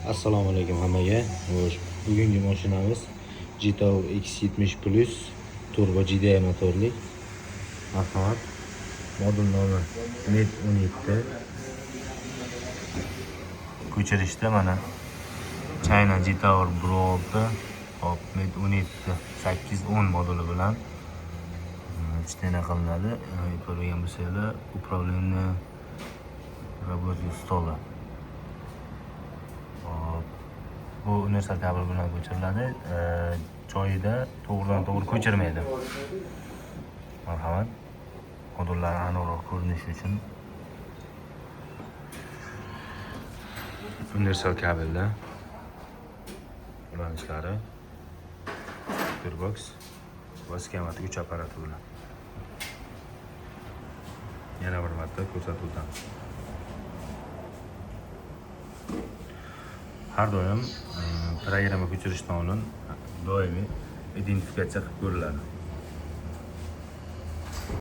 Assalomu alaykum hammaga. Xo'sh, bugungi mashinamiz Jetour X70 Plus turbo GDI motorli. Marhamat. Modul nomi Med 17. Ko'chirishda mana China Jetour 1.6, hop, Med 17 810 moduli bilan чтение qilinadi. Ko'rgan bo'lsanglar, управление рабочий стола. Hop. Bu universal kabel bilan ko'chiriladi. Joyida to'g'ridan to'g'ri ko'chirmaydi. Marhamat. Modullar aniqroq ko'rinishi uchun universal kabelda ulanishlari, Gearbox va sxematik 3 apparati bilan. Yana bir marta ko'rsatib o'tamiz. Har doim programma ko'chirishdan oldin doimiy identifikatsiya qilib ko'riladi.